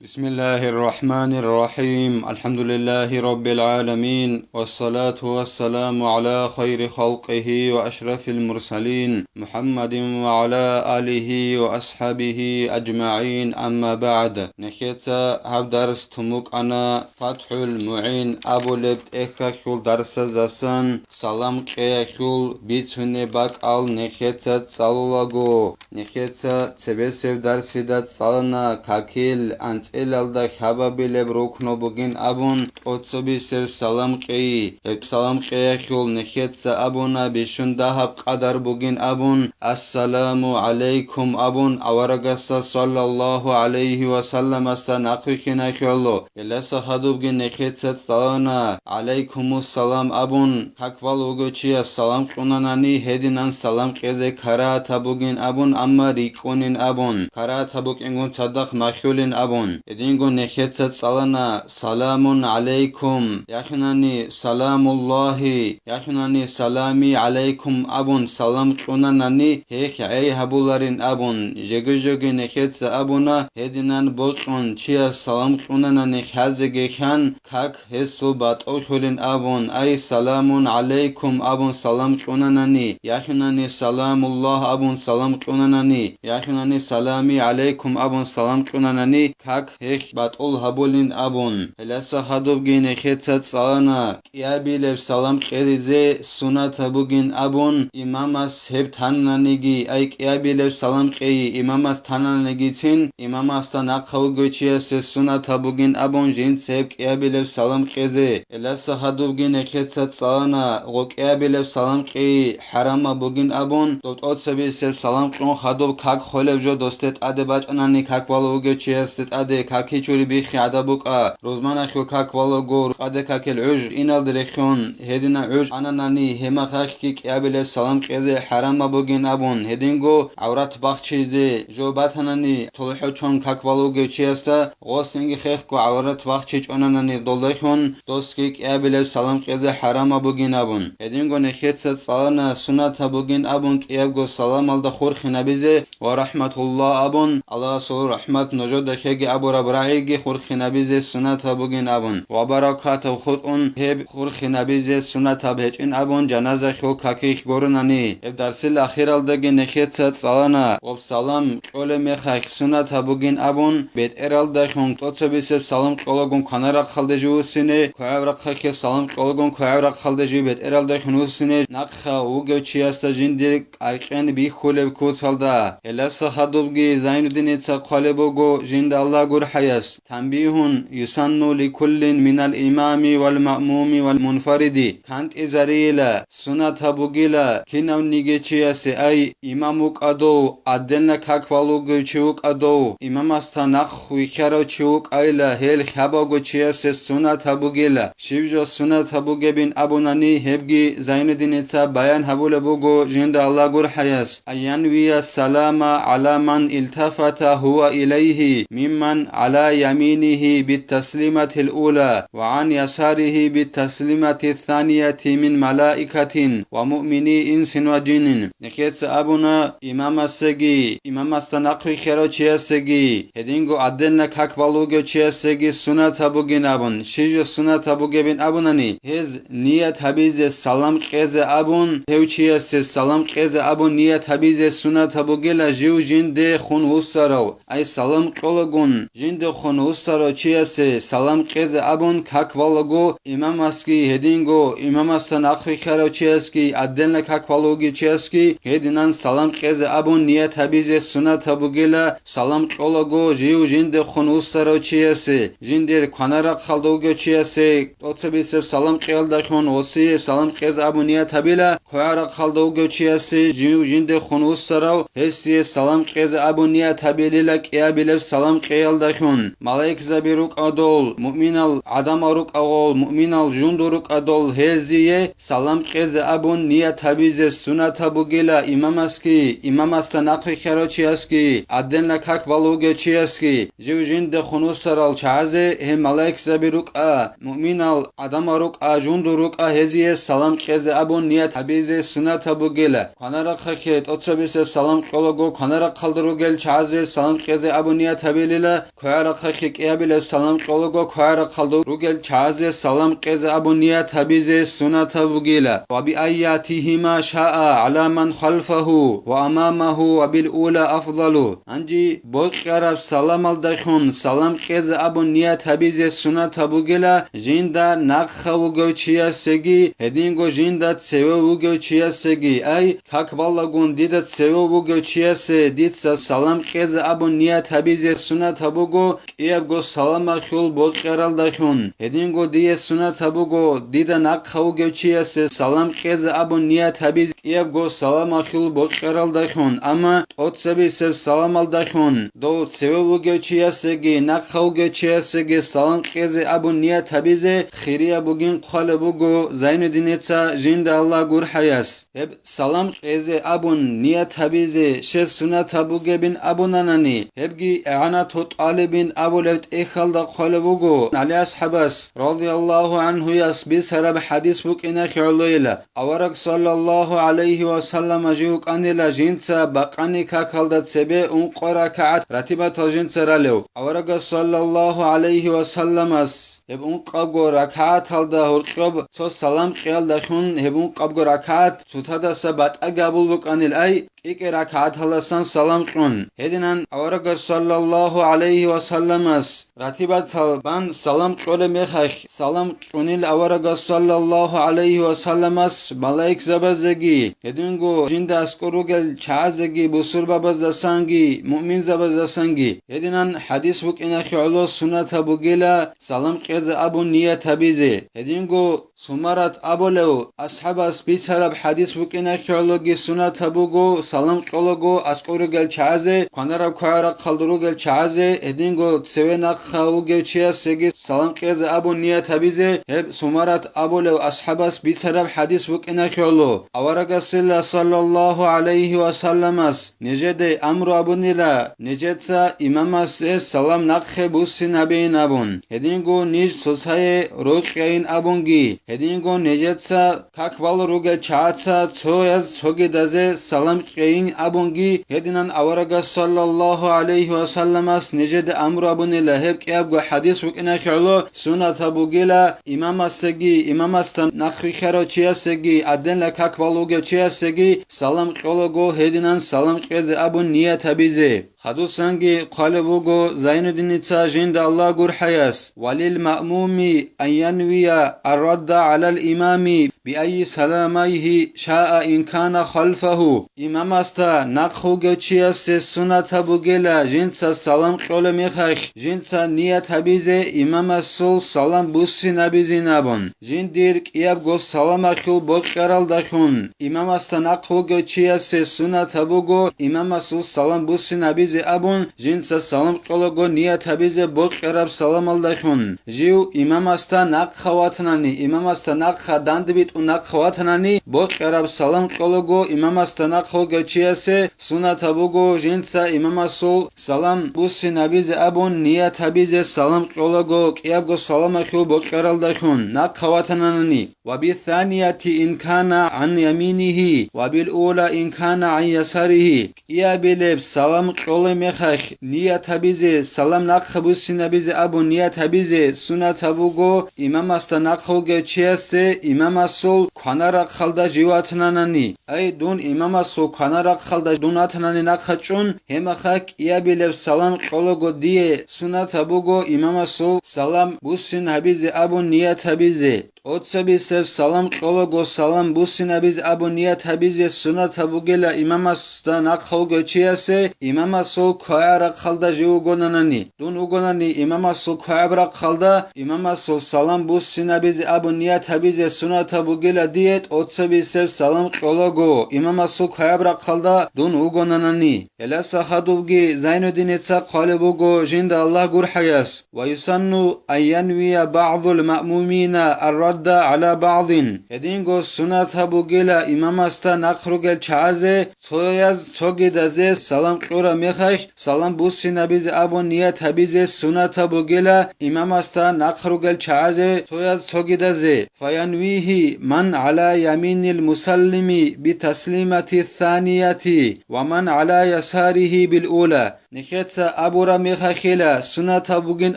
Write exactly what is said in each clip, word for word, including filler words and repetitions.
بسم الله الرحمن الرحيم. الحمد لله رب العالمين. والصلاة والسلام على خير خلقه وأشرف المرسلين محمد وعلى آله وأصحابه أجمعين. أما بعد. Нехеца гьаб дарс тумукъана ФатхӀул МугӀин абулеб тӀехьалъул дарсаздасан салам къеялъул бицунеб бакӀал нехеца цӀалулаго. Нехеца цебесеб дарсида цӀалана какил анцӀилалда хьабабилеб рукну бугин абун, тӀоцебисеб салам къейи. Гьеб салам къеялъул нехеца абуна бищун дагьаб къадар бугин абун, «Ассаламу гӀалайкум» абун, аварагасда саллаллагьу гӀалайгьи ва салламасда нахъвихьиналъул. Гьелдаса хадубги нехеца цӀалана, «ГӀалайкумуссалам» абун, как балев вугев чияс салам кьунанани, гьединан салам кьезе карагьатаб бугин абун, амма рикӀкӀунин абун, карагьатаб букӀингун цадахъ малъулин абун. Гьединго нехеца цӀалана, «Саламун гӀалайкум», яхинани, «Саламуллагьи», яхинани, «Салами гӀалайкум» абун салам кьунанани, гьехь гӀей гьабуларин абун, жеги-жеги нехеца абуна, гьединан бокьун, чияс салам кьунанани хьазеги хьан, как гьесул батӀулъулин абун, ай, «Саламун гӀалайкум» абун салам кьунанани, яхинани, «Саламуллагь» абун салам кьунанани, яхинани, «Салами гӀалайкум» абун салам кьунанани, как гьехь батӀул гьабулин абун. Гьелдаса хадубги нехеца цӀалана, кӀиабилеб салам кьеризе сунатаб бугин абун, имамас гьеб тананиги, ай кӀиабилеб салам кьейи имамас тананигицин, имамасда нахъа вугев чиясе сунатаб бугин абун жинца гьеб кӀиабилеб салам кьезе. Гьелдаса хадубги нехеца цӀалана, гъо кӀиабилеб салам кьейи хӀарамаб бугин абун, доб тӀоцебисеб салам кьун хадуб как холеб жо досде тӀаде бачӀанани как балев вугев чиясде тӀаде каки чури биххи гӀадаб букӀа, рузманахьул как балаго, рукъаде какил гӀуж иналде рехун, гьедина гӀуж ананани, гьемахахьги кӀиабилеб салам кьезе хӀарамаб бугин абун, гьединго гӀаврат бахчизе жо батанани, толохӀочон как балев вугев чиясда гъосинги хехго гӀаврат бахчичӀонанани долдехун, досги кӀиабилеб салам кьезе хӀарамаб бугин абун. Гьединго нехеца цӀалана сунатаб бугин абун кӀиябго саламалда хурхинабизе «Ва рахӀматуллагь» абун, Аллагьасул рахӀмат нужеда лъеги абураб рагӀиги хурхинабизе сунатаб бугин абун, «Ва баракатугь» хутӀун гьеб хурхинабизе сунатаб гьечӀин абун жаназахьул какихь гурунани. Гьеб дарсил ахиралдаги нехеца цӀалана, ва салам кьолеб мехалъ сунатаб бугин абун, бетӀералдалъун тӀоцебисе салам кьолагун кванарахъалде живусине, квегӀаб рахъалъе салам кьолагун квегӀаб рахъалде жив бетӀералдалъун вуссине, нахъа вугев чиясда жиндир кӀаркьен бихьулеб куцалда. Гьелдаса хадубги Зайнуддиница хъвалеб буго жинда Аллагь гурхӀаяс, «Танбигьун юсанну ликуллин минал имами вал маъмуми вал мунфариди», кантӀизарийила, сунатаб бугила, кинавниги чиясе, ай, имам вукӀадов, отдельно как балугев чи вукӀадов, имамасда нахъ вихьарав чи вукӀайила, гьел хьабавго чиясе сунатаб бугила. Щиб жо сунатаб бугебин абунани, гьебги Зайнуддиница баян гьабулеб буго жинда Аллагь гурхӀаяс, «Ан янвия салама гӀала ман илтафата гьува илайгьи мимман гӀала яминигьи биттаслиматил ула ва гӀан ясаригьи биттаслиматис санияти мин малаикатин ва муъмини инсин ва жиннин». Нехеца абуна, имамасеги, имамасда нахъвихьарав чиясеги, гьединго отдельно как балугев чиясеги сунатаб бугин абун, щиб жо сунатаб бугебин абунани, гьез ният гьабизе салам кьезе абун, гьев чиясе салам кьезе абун ният гьабизе сунатаб бугила жив жиндехун вуссарав. Ай салам кьолагун, жиндехун вуссарав чиясе салам кьезе абун как балаго, имамасги гьединго, имамасда нахъвихьарав чиясги, отдельно как балугев чиясги гьединан салам кьезе абун ният гьабизе сунатаб бугила, салам кьолаго жив жиндехун вуссарав чиясе, жиндир кванарахъалда вугев чиясе, тӀоцебисеб салам кьеялдалъун гъосие салам кьезе абун ният гьабила, квегӀаб рахъалда вугев чиясе жив жиндехун вуссарав, гьесие салам кьезе абун ният гьабилила кӀиабилеб салам кьеялдалъун. Малаикзаби рукӀадул, муъминал гӀадамал рукӀагъул, муъминал жундул рукӀадул гьезие салам кьезе абун ният гьабизе сунатаб бугила имамасги, имамасда нахъвихьарав чиясги, отдельно как балугев чиясги. Жив жиндехун вуссарал чагӀазе гьеб малаикзаби рукӀа, муъминал гӀадамал рукӀа, жундул рукӀа, гьезие салам кьезе абун ният гьабизе сунатаб бугила. Кванарахъалъе тӀоцебисе салам кьолаго, кванарахъалда ругел чагӀазе салам кьезе абун ният гьабилила, квегӀарахъахъе кӀиабилеб салам кьолаго квегӀарахъалда ругел чагӀазе салам кьезе абун ният гьабизе сунатаб бугила. Ва биайятигьима шаа гӀала ман халфагьу ва амамагьу ва бил ула афдалу. Гьанже бокьараб саламалдалъун салам кьезе абун ният гьабизе сунатаб бугила, жинда нахъа вугев чиясеги, гьединго жинда цеве вугев чиясеги, ай, как балагун дида цеве вугев чиясе дица салам кьезе абун ният гьабизе сунатаб буго, кӀиябго саламалъул бокьаралдалъун. Гьединго дие сунатаб буго, дида нахъа вугев чиясе салам кьезе абун ният гьабизе кӀиябго саламалъул бокьаралдалъун, амма тӀоцебесеб саламалдалъун, дов цеве вугев чиясеги, нахъа вугев чиясеги салам кьезе абун ният гьабизе хирияб бугин хъвалеб буго Зайнуддиница, жинда Аллагь гурхӀаяс. Гьеб салам кьезе абун ният гьабизе щес сунатаб бугебин абунанани, гьебги игӀанату тӀалибин абулеб тӀехьалда хъвалеб буго ГӀали асхӀабас, радияллагьу гӀанхуяс, бицараб хӀадис букӀиналъе гӀолойила. Авараг саллаллагьу гӀалайгьи ва саллама жив вукӀанила жинца бакъани какалда цебе ункъо ракагӀат ратибатал жинца ралев. Аварагас саллаллагьу гӀалайгьи ва салламас гьеб ункъабго ракагӀаталда гьоркьоб цо салам кьеялдалъун гьеб ункъабго ракагӀат цоцадаса батӀа габул букӀанил, ай, кӀикӀе ракагӀаталдасан салам кьун. Гьединан аварагас саллаллагьу гӀалайгьи ва салламас ратибатал бан салам кьолеб мехалъ, салам кьунил аварагас саллаллагьу гӀалайгьи ва салламас малаикзабазеги, гьединго жинда аскӀор ругел чагӀазеги, бусурбабаздасанги, муъминзабаздасанги. Гьединан хӀадис букӀиналъе гӀоло сунатаб бугила салам кьезе абун ният гьабизе. Гьединго Сумарат абулев асхӀабас бицараб хӀадис букӀиналъе гӀологи сунатаб буго салам кьолаго аскӀор ругел чагӀазе, кванараб квегӀарахъалда ругел чагӀазе, гьединго цеве нахъа вугев чиясеги салам кьезе абун ният гьабизе, гьеб Сумарат абулев асхӀабас бицараб хӀадис букӀиналъе гӀоло. Аварагасила саллаллагьу гӀалайгьи ва салламас нижеде амру абунила, нижеца имамасе салам нахъе буссинабейин абун, гьединго ниж цоцае рокьайин абунги, гьединго нижеца как балал ругел чагӀаца цояз цогидазе салам кьейин абунги, гьединан аварагас саллаллагьу гӀалайгьи ва салламас нижеде амру абунила, гьеб кӀиябго хӀадис букӀиналъе гӀоло сунатаб бугила имамасеги, имамасда нахъ рихьарав чиясеги, гьадинла как балал вугев чиясеги салам кьолаго гьединан салам кьезе абун ният гьабизе. Хадусанги хъвалеб буго Зайнуддиница, жинда Аллагь гурхӀаяс: «Валил маъмуми ан янвия ар-радда гӀалал имами биайи саламайгьи шаа ин кана халфагьу». Имамасда нахъ вугев чиясе сунатаб бугила жинца салам кьолеб мехалъ, жинца ният гьабизе имамасул салам буссинабизин абун. Жиндир кӀиябго саламалъул бокьаралдалъун имамасда нахъ вугев чиясе сунатаб буго имамасул салам буссинабизе абун, жинца салам кьолаго ният гьабизе бокьараб саламалдалъун. Жив имамасда нахъа ватанани, имамасда нахъа дандбитӀун нахъа ватанани, бокьараб салам кьолаго имамасда нахъа вугев чиясе сунатаб буго жинца имамасул салам буссинабизе абун ният гьабизе салам кьолаго кӀиябго саламалъул бокьаралдалъун нахъа ватананани. «Ва бисанияти ин кана гӀан яминигьи, ва бил ула ин кана гӀан ясаригьи». КӀиабилеб салам кьолеб мехалъ ният гьабизе, салам нахъа буссинабизе абун ният гьабизе сунатаб буго имамасда нахъа вугев чиясе имамасул кванарахъалда жив ватананани. Ай, дун имамасул кванарахъалда дун ватанани нахъа чӀун, гьеб мехалъ кӀиабилеб салам кьолаго дие сунатаб буго имамасул салам буссин гьабизе абун ният гьабизе. ТӀоцебесеб салам кьолаго салам буссинабизе абун ният гьабизе сунатаб бугила имамасда нахъа вугев чиясе имамасул квегӀаб рахъалда жив вугонанани. Дун вугонани имамасул квегӀаб рахъалда, имамасул салам буссинабизе абун ният гьабизе сунатаб бугила дие тӀоцебесеб салам кьолаго имамасул квегӀаб рахъалда дун вугонанани. Гьеласа хадубги Зайнуддиница хъвалеб буго, жинда Аллагь гурхӀаяс: «Ва юсанну ан янвия багӀдул маъмумина ар-радда بعضا على بعض. Гьединго сунатаб бугила имамасда нахъ ругел чагӀазе цояз цогидазе салам кьураб мехалъ салам буссинабизе абун ният гьабизе сунатаб бугила имамасда нахъ ругел чагӀазе цояз цогидазе. فينويه من على يمين المسلم بالتسليمة الثانية ومن على يساره بالأولى. Нехеца абураб мехалъила сунатаб бугин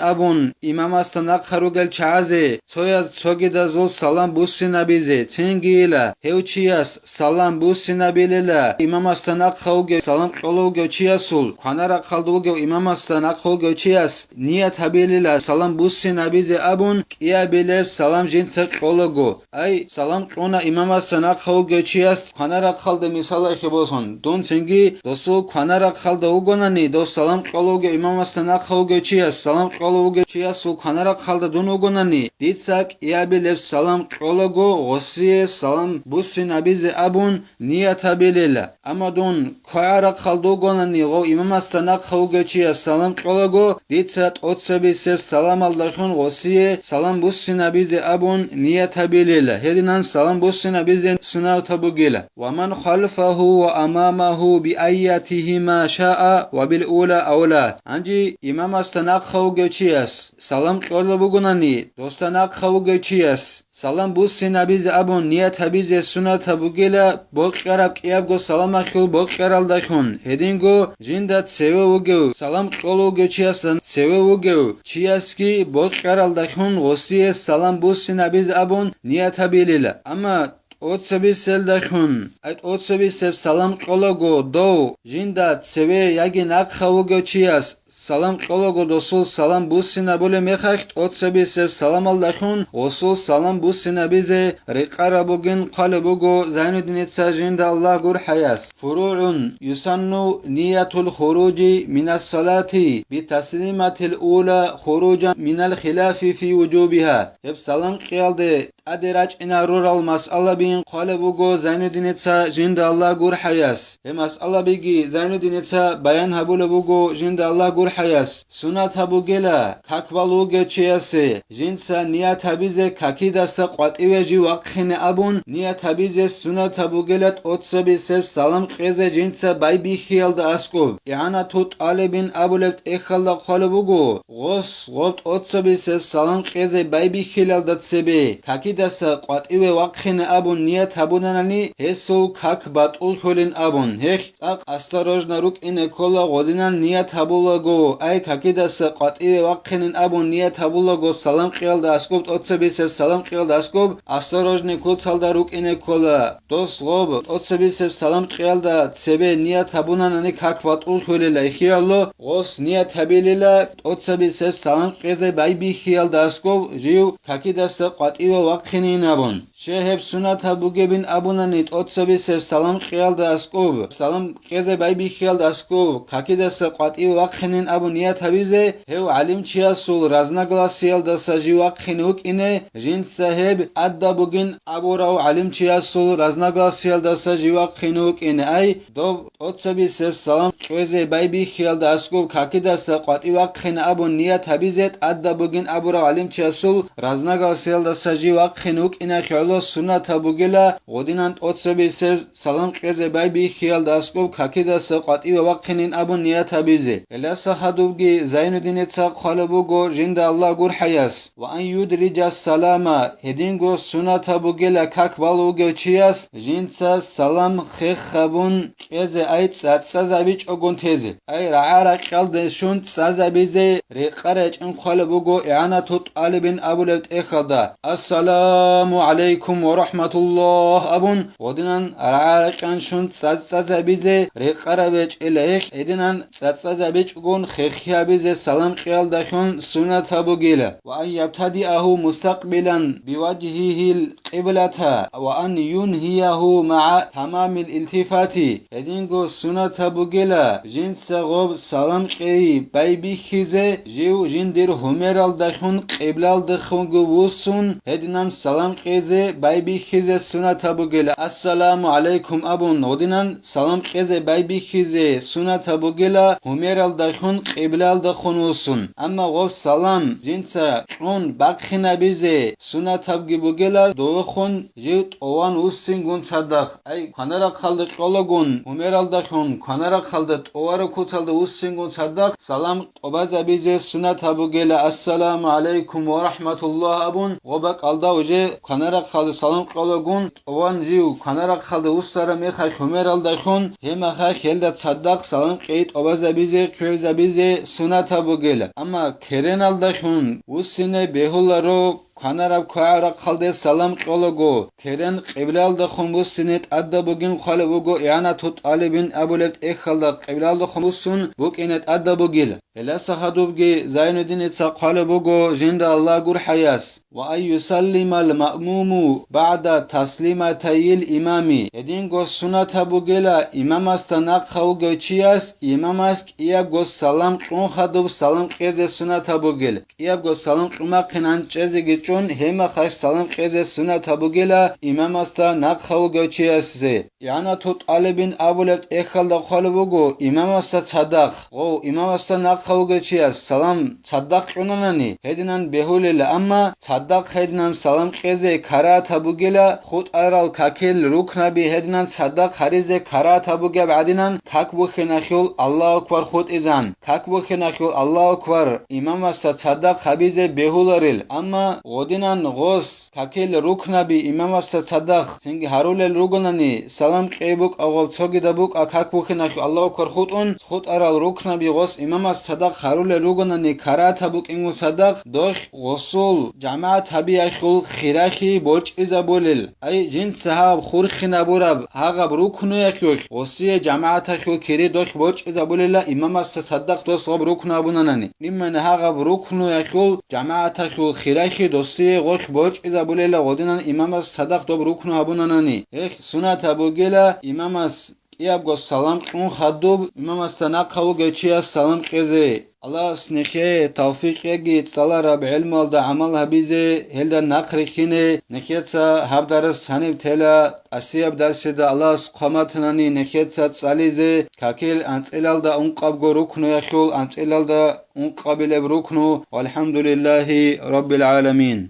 абун имамасда нахъа ругел чагӀазе цояз цогидазул салам буссинабизе, цинги ила гьев чияс салам буссинабилила имамасда нахъа вугев, салам кьола вугев чиясул, квана-рахъалда вугев имамасда нахъа вугев чияс ният гьабилила салам буссинабизе абун кӀиабилеб салам жинца кьолаго. Ай, салам кьуна имамасда нахъа вугев чияс квана-рахъалда, мисалалъе босун, дун цинги досул квана-рахъалда вугонани, дос салам кьола вугев имамасда нахъа вугев чияс, салам кьола вугев чиясул квана-рахъалда дун вугонани, дица кӀиабилеб салам кьолаго гъосие салам буссинабизе абун ният гьабилила. Амма дун квегӀарахъалда вугонани, гъов имамасда нахъа вугев чияс салам кьолаго, дица тӀоцебесеб саламалдалъун гъосие салам буссинабизе абун ният гьабилила, гьединан салам буссинабизе суннатаб бугила. ومن خلفه وأمامه بأيتهما شاء وبالأولى أولى. Гьанже имамасда нахъа вугев чияс салам кьола бугонани, досда нахъа вугев чияс салам буссинабизе абун ният гьабизе суннатаб бугила, бокьараб кӀиябго саламалъул бокьаралдалъун, гьединго жинда цеве вугев, салам кьола вугев чиясда цеве вугев чиясги бокьаралдалъун гъосие салам буссинабизе абун ният гьабилила. Амма тӀоцебиселдалъун, ай, тӀоцебисеб салам кьолаго дов жинда цеве яги нахъа вугев чияс салам кьолаго досул салам буссинабулеб мехалъ, тӀоцебисеб саламалдалъун гъосул салам буссинабизе рекъараб бугин хъвалеб буго Зайнуддиница, жинда Аллагь гурхӀаяс. فروع. يسن نية الخروج من الصلاة بالتسليمة الأولى خروجا من الخلاف في وجوبها. Гьеб салам кьиялде тӀаде рачӀинарурал масъалабин хъвалеб буго Зайнуддиница, жинда Аллагь гурхӀаяс. Гьеб масъалабиги Зайнуддиница баян гьабулеб буго, жинда Аллагь гурхӀаяс. Суннатаб бугила, как балев вугев чиясе, жинца ният гьабизе какидаса къватӀиве жив вахъине абун, ният гьабизе суннатаб бугила тӀоцебисеб салам кьезе жинца байбихьиялда аскӀоб. ИгӀанату тӀалибин абулеб тӀехьалда хъвалеб буго, гъос гъоб тӀоцебисеб салам кьезе байбихьилалда цебе, какидаса къватӀиве вахъине абун ният гьабунанани, гьесул как батӀуллъулин абун, гьелъ цӀакъ осторожно рукӀине ккола гъодинан ният гьабулаго, ай, какидаса къватӀиве вахъинин абун ният гьабулаго салам кьиялда аскӀоб, тӀоцебисеб салам кьиялда аскӀоб осторожный куцалда рукӀине ккола. Дос гъоб тӀоцебисеб салам кьиялда цебе ният гьабунанани как батӀуллъулила ихияло, гъос ният гьабилила тӀоцебисеб салам кьезе байбихьиялда аскӀоб жив какидаса къватӀиве вахъинин абун. Щай гьеб суннатаб бугебин абунани, тӀоцебисеб салам кьиялда аскӀоб, салам кьезе байбихьиялда аскӀоб, какидаса къватӀиве вахъинин абун ният гьабизе, гьев гӀалимчиясул разногласиялдаса жив вахъине вукӀине, жинца гьеб тӀадаб бугин абурав гӀалимчиясул разногласиялдаса жив вахъине вукӀине, ай, доб тӀоцебисеб салам кьезе байбихьиялда аскӀоб какидаса къватӀиве вахъине абун ният гьабизе тӀадаб бугин абурав гӀалимчиясул разногласиялдаса жив вахъине вукӀиналъе гӀоло суннатаб бугила гъодинан тӀоцебисеб салам кьезе байбихьиялда аскӀоб какидаса къватӀиве вахъинин абун ният гьабизе. Гьелдаса гьадубги Зайнуддиница хъвалеб буго, жинда Аллагь гурхӀаяс. وأن يدرج السلام, гьединго суннатаб бугила как балев вугев чияс жинца салам хех гьабун кьезе, ай, цӀацӀазабичӀогун тезе, ай, рагӀа-ракьалде щун цӀазабизе рекъарай гьечӀин хъвалеб буго ИгӀанату тӀалибин абулеб тӀехьалда, «Ассаламу гӀалайкум ва рахӀматуллагь» абун, гъодинан рагӀа-ракьан щун цӀацӀазабизе рекъарай гьечӀила, гьелъ гьединан цӀацӀазабичӀогун хехиябизе салам кьиялдалъун суннатаб бугила. وأن يبتدئه مستقبلا بوجهه القبلة وأن ينهيه مع تمام الالتفات, гьединго Сунатаб бугела, жинца гъоб салам кьей байбихьизе, жив жиндир гьумералдалъун къиблалдехунго вуссун, гьединан салам кьезе байбихьизе сунатаб бугела. Ассаламу гӀалайкум абун, гъодинан салам кьезе байбихьизе сунатаб бугела, гьумералдалъун къиблалдехун вуссун. Амма гъоб салам жинца кьун бахъинабизе сунатабги бугела, довехун жив тӀован вуссингун цадахъ, ай, кванарахъалда кьолагун, гьумералдалъун кванарахъалда тӀовараб куцалда вуссингун цадахъ, салам тӀобазабизе сунатаб бугела, ассаламу гӀалайкум ва рахӀматуллагь абун, гъоб бакӀалда уже кванарахъалда салам кьолагун, тӀован жив кванарахъалда вуссараб мехалъ гьумералдалъун, гьеб мехалъ гьелда цадахъ салам кьей тӀобазабизе, кквезабизе сунатаб бугела. Амма кереналдалъун вуссине бегьуларо, кванараб квегӀаб рахъалде салам кьолаго, керен къиблалдехун вуссине тӀадаб бугин хъвалеб буго ИгӀанату тӀалибин абулеб тӀехьалда къиблалдехун вуссун букӀине тӀадаб бугила. Гьелдаса хадубги Зайнуддиница хъвалеб буго жинда Аллагь гурхӀаяс: «Ва ан юсаллимал маъмуму багӀда таслиматайил имами». Гьединго сунатаб бугела, имамасда нахъа вугев чияс имамас кӀиябго салам кьун хадуб салам кьезе сунатаб бугел. КӀиябго салам кьумахъинан чӀезеги чӀун, гьеб мехалъ салам кьезе сунатаб бугела имамасда нахъа вугев чиясе. ИгӀанату тӀалибин абулеб тӀехьалда хъвалеб буго имамасда цадахъ, гъов, имамасда нахъа вугев чияс салам цадахъ кьунанани, гьединан бегьулела, амма цадахъ гьединан салам кьезе карагьатаб бугела, хутӀарал какил рукнаби гьединан цадахъ гьаризе карагьатаб бугеб гӀадинан, как бухьиналъул Аллагьу акбар хутӀизан. Как бухьиналъул Аллагьу акбар имамасда цадахъ гьабизе бегьуларел, амма гъодинан гъос какил рукнаби имамасда цадахъ цинги гьарулел ругонани, салам кьей букӀа гъоб цогидаб букӀа как бухьиналъул Аллагьу акбар хутӀун, хутӀарал рукнаби гъос имамасда цадахъ гьарулел ругонани карагьатаб букӀингун цадахъ, дохь гъосул жамагӀат гьабиялъул хиралъи борчӀизабулел. Ай, жинца гьаб хурхинабураб гьагъаб рукнуялъулъ гъосие жамагӀаталъул кири дохь борчӀизабулела имамасда цадахъ дос гъаб рукну гьабунанани. Иман гьагъаб рукнуялъул жамагӀаталъул хиралъи досие гъолъ борчӀизабулела гъодинан имамасда цадахъ доб рукну гьабунанани. Гьелъ сунатаб бугела имамас кӀиябго салам кьун хадуб имамасда нахъа вугев чияс салам кьезе. Аллагьас нехее тавфикъ яги цӀалараб гӀелмуялда гӀамал гьабизе, гьелда нахъ рихьине, нехеца гьаб дарс гьаниб тела, тӀасияб дарсида Аллагьас хъваматанани нехеца цӀализе, какил анцӀилалда ункъабго рукнуялъул анцӀилалда ункъабилеб рукну, валхӀамдулиллагьи раббил гӀаламин.